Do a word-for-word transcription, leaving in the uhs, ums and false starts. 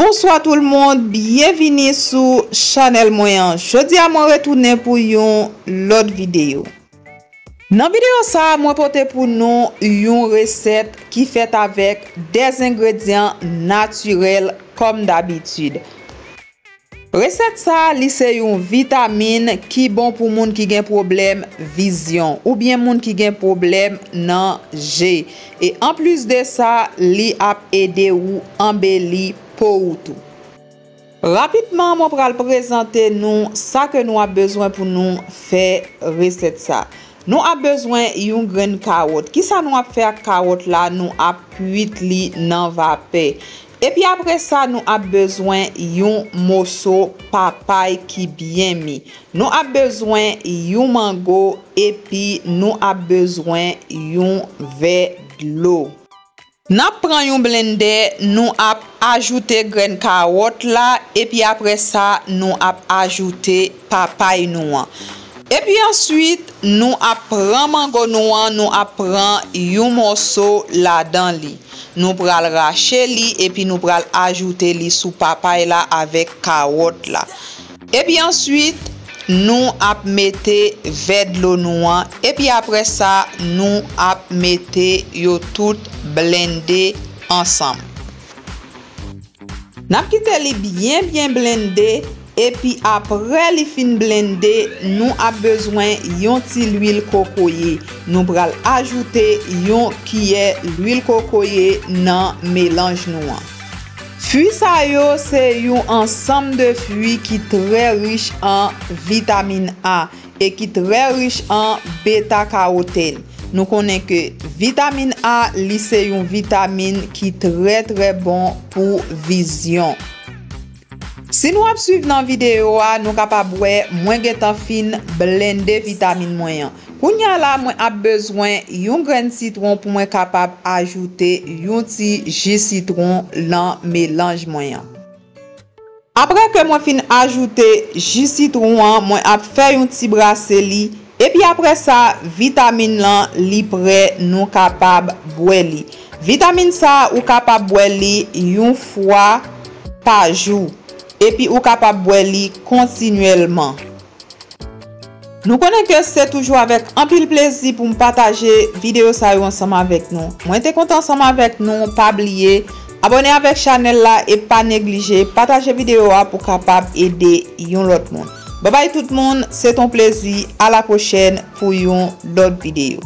Bonswa tout moun, byenvini sou chanèl mwen an. Jodi a mwen retounen pou yon lòt videyo. Nan videyo sa a, mwen pote pou nou yon resèt ki fèt avèk dè engredyan natirèl kòm dabitid. Resèt sa a, li se yon vitamin ki bon pou moun ki gen pwoblèm vizyon oubyen moun ki gen pwoblèm nan je. E anplis de sa, li ap ede ou anbeli po ou tou. Rapidman, mwen pral prezante nou sa ke nou ap bezwen pou nou fè resèt sa. Nou ap bezwen yon grenn kawòt. Kisa nou ap fè ak kawòt la? Nou ap kuit li nan vapè. Epi apre sa, nou ap bezwen yon moso papay ki byen mi. Nou ap bezwen yon mango, epi nou ap bezwen yon vè dlo. N ap pran yon blendè, nou ap ajoute grenn kawòt la, epi apre sa, nou ap ajoute papay nou an. Epi answit, nou ap pran mango nou an, nou ap pran yon mòso ladan li. Nou pral rache li, epi nou pral ajoute li sou papay la avèk kawòt la. Epi answit, nou ap mete vè dlo nou an, epi apre sa, nou ap mete yo tout blende ansanm. N ap kite li byen, byen blende, epi apre li fin blende, nou ap bezwen yon ti lwil kokoye. Nou pral ajoute yon kiyè lwil kokoye nan melanj nou an. Fwi sa yo se yon ansanm de fwi ki trè rich an vitamin A e ki trè rich an beta karotèn. Nou konnen ke vitamin A, li se yon vitamin ki trè, trè bon pou vizyon. Si nou ap swiv nan videyo a, nou kapab wè mwen gentan fin blende vitamin mwen an. Kounye a la, mwen ap bezwen yon grenn sitwon pou mwen kapab ajoute yon ti ji sitwon nan melanj mwen an. Apre ke mwen fin ajoute ji sitwon an, mwen ap fè yon ti brase li. Epi apre sa, vitamin lan, li prè, nou kapab bwè li. Vitamin sa, ou kapab bwè li yon fwa pa jou. Epi ou kapab bwè li kontinyèlman. Nou konnen ke se toujou avèk anpil plezi pou m pataje videyo sa yo ansanm avèk nou. Mwen te kontan ansanm avèk nou, pa bliye abòne avèk chanèl la e pa neglije pataje videyo a pou kapab ede yon lòt moun. Babay tout moun, se t on plezi, a la pwochèn pou yon lòt videyo.